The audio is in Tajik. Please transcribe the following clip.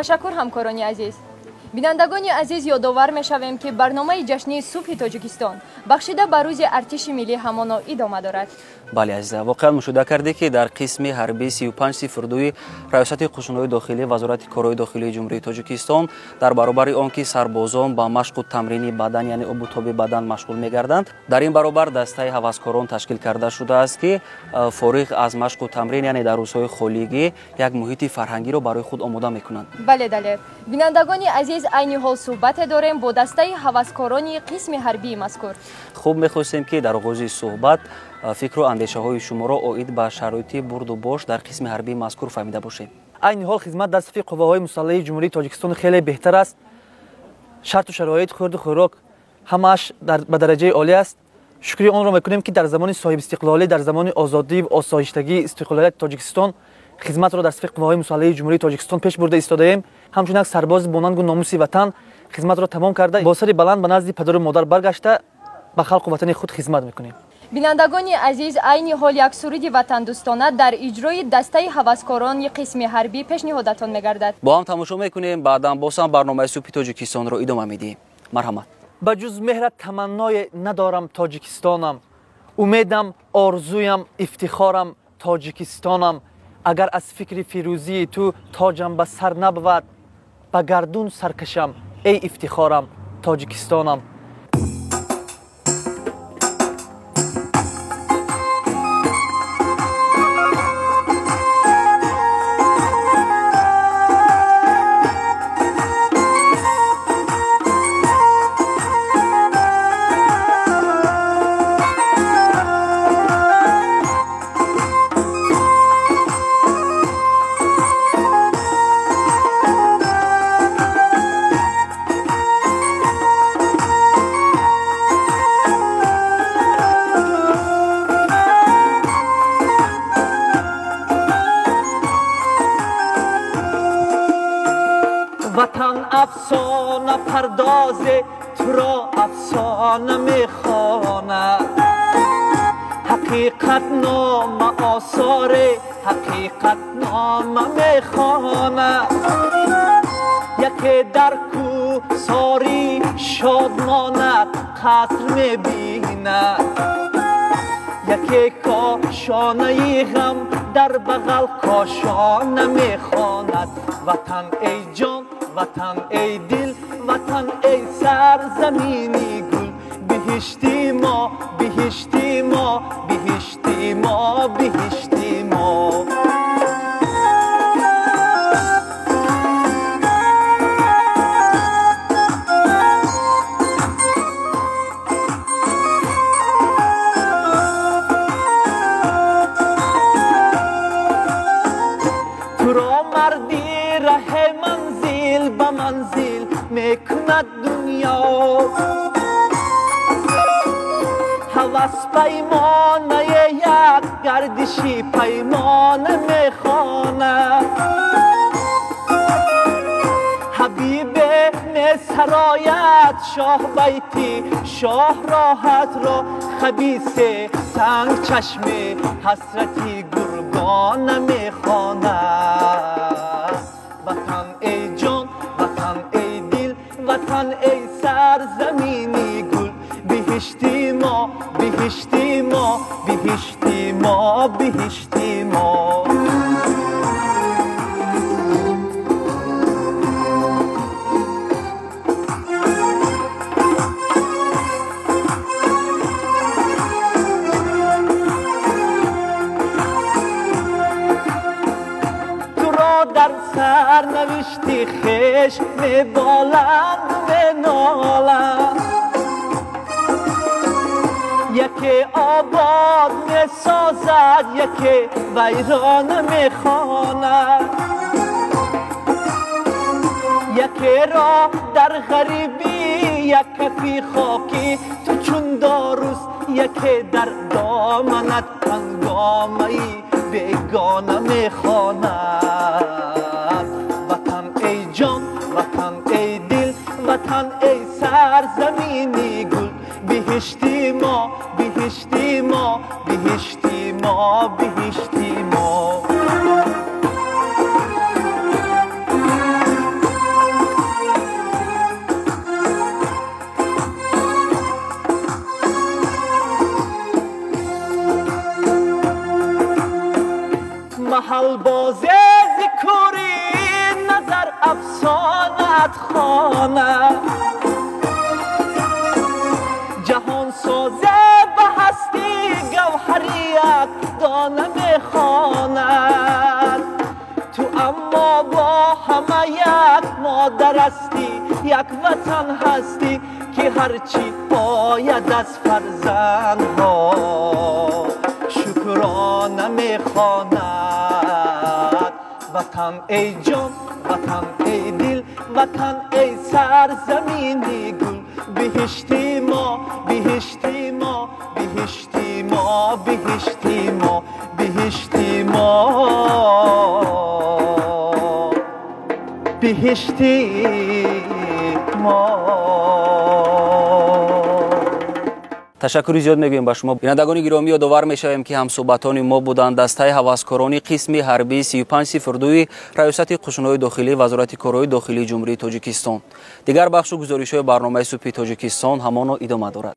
Ташаккур, ҳамкорони азиз. Бинандагони азиз, ёдовар мешавем, ки барномаи ҷашнии субҳи Тоҷикистон бахшида ба рӯзи артиши миллӣ ҳамоно идома дорад. Бале, азиза, воқеан мушоҳида кардӣ, ки дар қисми ҳарбии 3502 Раёсати қушунҳои дохилӣ Вазорати корҳои дохилии Ҷумҳурии Тоҷикистон дар баробари он ки сарбозон ба машқу тамрини бадан, яъне обутоби бадан машғул мегарданд, дар ин баробар дастаи ҳаваскорон ташкил карда шудааст, ки фориғ аз машқу тамрин, яъне дар рӯзҳои холигӣ, як муҳити фарҳангиро барои худ омода мекунанд. Бале, Далер. Бинандагони азиз, айни ҳол суҳбате дорем бо дастаи ҳаваскорони қисми ҳарбии мазкур. Хуб, мехостем, ки дар оғози суҳбат фикру андешаҳои шуморо оид ба шароити бурду бош дар қисми ҳарбии мазкур фаҳмида бошем. Айни ҳол хизмат дар сафи қувваҳои мусаллаҳи Ҷумҳурии Тоҷикистон хеле беҳтар аст. Шарту шароит, хӯрду хӯрок ҳамааш ба дараҷаи олӣ аст. Шукри онро мекунем, ки дар замони соҳибистиқлолӣ, дар замони озодӣ, осоиштагӣ, истиқлолияти Тоҷикистон хизматро дар сафи қувваҳои мусаллаҳи Ҷумҳурии Тоҷикистон пеш бурда истодаем. Ҳамчун як сарбози бонангу номуси ватан хизматро тамом карда, бо сари баланд ба назди падару модар баргашта, ба халқу ватани худ хизмат мекунем. Бинандагони азиз, айни ҳол як суруди ватандӯстона дар иҷрои дастаи ҳаваскорони қисми ҳарбӣ пешниҳодатон мегардад. Бо ҳам тамошо мекунем, баъдан боз ҳам барномаи субҳи Тоҷикистонро идома медиҳем. Марҳамат. Ба ҷуз меҳрат таманное надорам, Тоҷикистонам. Умедам, орзуям, ифтихорам, Тоҷикистонам. Агар аз фикри фирӯзии ту тоҷам ба сар набувад, ба гардун саркашам, эй ифтихорам, Тоҷикистонам. Ватан афсона пардозе, туро афсона мехонад. Ҳақиқат нома осоре, ҳақиқат нома мехонад. Яке дар кӯҳсорӣ шодмонад, қаср мебинад. Яке кошонаи ғам дар бағал кошона мехонад. Ватан эй ҷон, ватан эй дил, ватан эй сарзамини гул. Биҳишти мо, биҳишти мо, биҳишти мо, биҳишти мо. Туро марди раҳе манзил ба манзил мекунад дунё. Ҳавас паймонае як гардиши паймона мехонад. Ҳабибе месарояд шоҳ байти шоҳ роҳатро, хабисе тангчашме ҳасрати гургона мехонад. Ватан эй ҷон, ватан эй дил, ватан эй сарзамини гул. Биҳишти мо, биҳишти мо, биҳишти мо, биҳишти мо. Туро дар сарнавишти хеш меболанд, меноланд. Яке обод месозад, яке вайрона мехонад. Якеро дар ғарибӣ як кафи хокӣ ту чун доруст, яке дар доманат ҳангомаи бегона мехонад. Ватан эй ҷон, ватан эй дил, ватан эй сарзамини гул. Биҳишти мо, биҳишти мо, биҳишти мо, биҳишти мо. Ҷамалбозе зи кӯри назар афсонаат хонад. Ҷаҳонсозе ба ҳастӣ гавҳарият дона мехонад. Ту аммо бо ҳама як модар ҳастӣ, як ватан ҳастӣ, ки ҳарчи ояд аз фарзандҳо шукрона мехонад. Ватан эй ҷон, ватан эй дил, ватан эй сарзамини гул, биҳишти мо, биҳишти мо, биҳишти мо, биҳишти мо, биҳишти мо, биҳишти мо. Ташаккури зиёд мегӯем ба шумо. Бинандагони гиромӣ, ёдовар мешавем, ки ҳамсӯҳбатони мо буданд дастаи ҳаваскорони қисми ҳарбии 3502 Раёсати қушунҳои дохилӣ Вазорати корҳои дохилии Ҷумҳурии Тоҷикистон. Дигар бахшу гузоришҳои барномаи субҳи Тоҷикистон ҳамоно идома дорад.